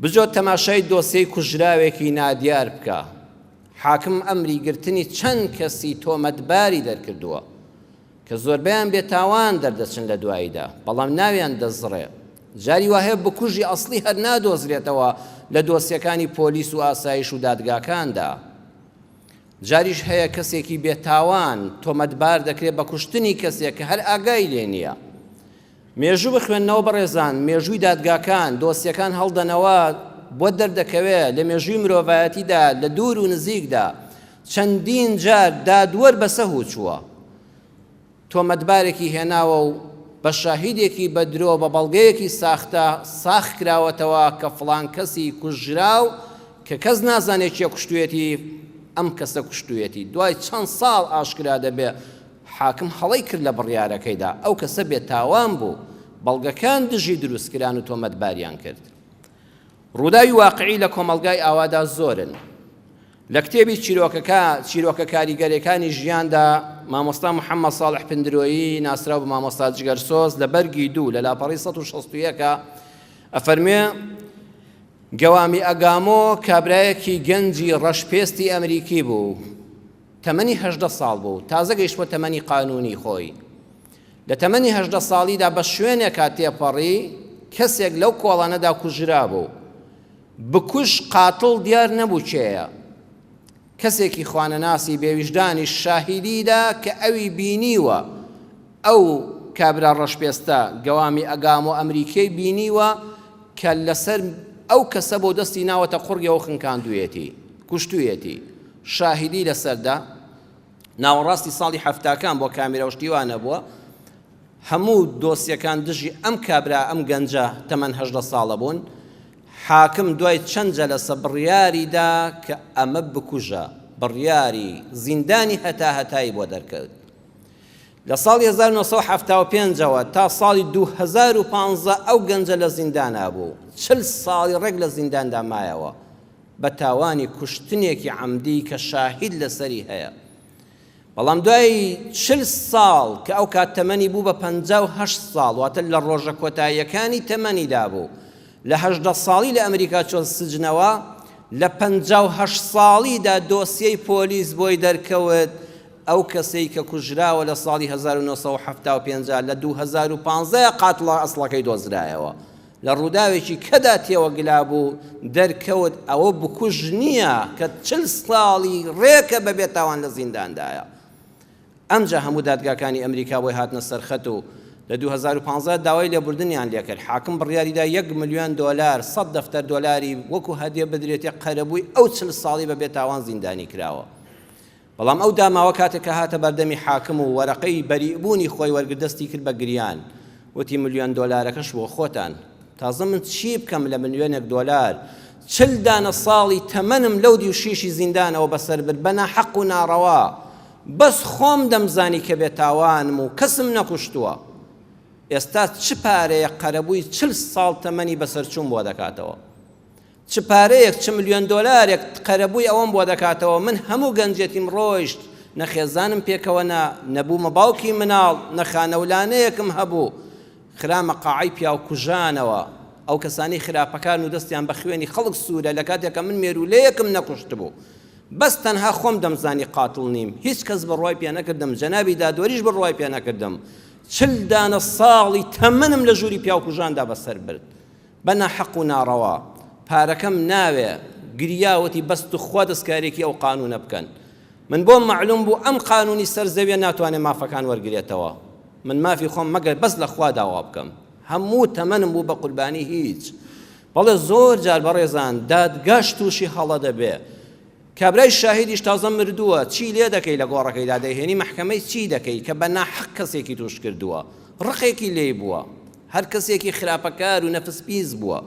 بجۆ تەماشای دۆسیەی کوژراوێکی نادیار بکە، حاکم ئەمری گرتنی چەند کەسی تۆمەتباری دەرکردووە کە زۆربەیان بێتاوان دەردەچن لە دواییدا، بەڵام ناویان دەزڕێ. جاری وا هەیە بکوژی ئەسڵی هەر نادۆزرێتەوە لە دۆسیەکانی پۆلیس و ئاسایش و دادگاکاندا. جاریش هەیە کەسێکی بێتاوان تۆمەتبار دەکرێت بە کوشتنی کەسێک کە هەر ئاگای لێ نییە. مێژوو بخوێننەوە بەڕێزان، مێژووی دادگاکان، دۆسیەکان هەڵدەنەوە، بۆت دەردەکەوێ لە مێژووی مرۆڤایەتیدا لە دوور و نزیکدا چەندین جار دادوەر بە سەهوو چووە، تۆمەتبارێکی هێناوە و بە شاهیدێکی بە درۆ بە بەڵگەیەکی ساختە ساخ کراوەتەوە کە فڵان کەسی کوژراو کە کەس نازانێ کێ کوشتویەتی ئەم کەسە کوشتویەتی دوای چەند ساڵ ئاشکرا دەبێ حاکم هەڵەی کرد لە بڕیارەکەیدا، ئەو کەسە بێ تاوان بوو، بەڵگەکان دژی دروست کران و تۆمەتباریان کرد. ڕووداوی واقعی لە کۆمەڵگای ئاوادا زۆرن. لە کتێبی چیرۆکەکە، چیرۆکە کاریگەرەکانی ژیاندا، مامۆستا محەممەد ساڵح پندرۆیی، ناسراو بە مامۆستا جگەرسۆز، لە بەرگی دوو، لە لاپەڕەی 161 ئەفەرموێ، گەوامی ئەگامۆ کابرایەکی گەنجی ڕەشپێستی ئەمریکی بوو، تەمەنی 18 ساڵ بوو، تازە گەیشتبووە تەمەنی قانوونی خۆی. لە تەمەنی 18 ساڵیدا بە شوێنێکا تێپەڕی، کەسێک لەو کۆڵانەدا کوژرابوو. بکوژ قاتڵ دیار نەبوو کێیە. کەسێکی خوانەناسی بێویژدانیش شاهیدی دا کە ئەوی بینیوە، ئەو کابرا ڕەشپێستە گەوامی ئەگامۆ ئەمریکیەی بینیوە کە لەسەر ئەو کەسە بۆ دەستی ناوەتە قوڕگەوە خنکاندوویەتی، کوشتوویەتی. شاهیدی لەسەر دا. ناوەڕاستی ساڵی حەفتاکان بۆ کامێرا و شتی وا نەبووە. هەموو دۆسیەکان دژی ئەم کابرا ئەم گەنجە تەمەن 18 ساڵە بوون. حاکم دوای چەند جەلەسە بڕیاری دا کە ئەمە بکوژە، بڕیاری زیندانی هەتاهەتایی بۆ دەرکرد. لە ساڵی 1975 ەوە تا ساڵی 2015 ئەو گەنجە لە زیندانا بوو، 40 ساڵی ڕێک لە زینداندا مایەوە بە تاوانی کوشتنێکی عەمدی کە شاهید لەسەری هەیە. بەڵام دوای 40 ساڵ کە ئەو کات تەمەنی بوو بە 58 ساڵ، واتە لە ڕۆژە کۆتاییەکانی تەمەنیدا بوو، لە 18 ساڵی لە ئەمریکا چۆ سجنەوە، لە 58 ساڵیدا دۆسیەی پۆلیس بۆی دەرکەوت ئەو کەسەی کە کوژراوە لە ساڵی 1975 لە 2015 قاتڵە ئەسڵەکەی دۆزرایەوە. لە ڕووداوێکی کەدا تێوەگلابوو، دەرکەوت ئەوە بکوژ نییە کە 40 ساڵی ڕێکە بە بێتاوان لە زینداندایە. ئەمجا هەموو دادگاکانی ئەمریکا بۆی هاتنە سەرخەت و لە 2015 داوای لێبوردنیان لێکرد. حاکم بڕیاریدا یەک ملیۆن دۆلار، 100 دەفتەر دۆلاری وەکو هەدیە بدرێتێ قەرەبووی ئەو 40 ساڵی بە بێتاوان زیندانی کراوە. بەڵام ئەو داماوە کاتێک کە هاتە بەردەمی حاکم و وەرەقەی بەریئبوونی خۆی وەرگرت دەستی کرد بە گریان وتی ملیۆن دۆلارەکەش بۆ خۆتان تازە من چی بکەم لە ملیۆنێک دۆلار 40 دانە ساڵی تەمەنم لەو دیو شیشی زیندانەوە بەسەر برد بە ناحەق و ناڕەوا بەس خۆم دەمزانی کە بێتاوانم و کەسم نەکوشتووە ئێستا چ پارەیە قەرەبووی 40 ساڵ تەمەنی بەسەرچووم بۆ دەکاتەوە چ پارەیەک چ ملیۆن دۆلارێک قەرەبووی ئەوەم بۆ دەکاتەوە، من هەموو گەنجێتیم ڕۆیشت، نە خێزانم پێکەوە نا، نە بوومە باوکی مناڵ، نە خانەولانەیەکم هەبوو، خرامە قاعەی پیاوکوژانەوە، ئەو کەسانەی خراپەکارن و دەستیان بە خوێنی خەڵک سوورە، لە کاتێکا من مێروولەیەکم نەکوشتبوو، بەس تەنها خۆم دەمزانی قاتڵ نیم، هیچ کەس بڕوای پێ نەکردم، جەنابی دادوەریش بڕوای پێ نەکردم، 40 دانە ساڵی تەمەنم لە ژووری پیاوکوژاندا بەسەر برد. بە ناحەق و ناڕەوا پارەکەم ناوێ، گریا وتی بەس توخوا دەستکاریەکی ئەو قانونە بکەن. من بۆم مەعلوم بوو ئەم قانونی سەر زەویە ناتوانێ مافەکان وەرگرێتەوە. من مافی خۆم مەگەر بەس لە خوا داوا بکەم. هەموو تەمەنم بوو بە قوربانی هیچ. بەڵێ زۆر جار بەڕێزان دادگاش تووشی هەڵە دەبێ. کابرای شاهیدیش تازە مردووە چی لێ دەکەی لە گۆڕەکەیدا دەیهێنی مەحکەمەی چی دەکەی کە بە ناحەق کەسێکی تووش کردووە ڕقێکی لێی بووە هەر کەسێکی خراپەکار و نەفس پیس بووە.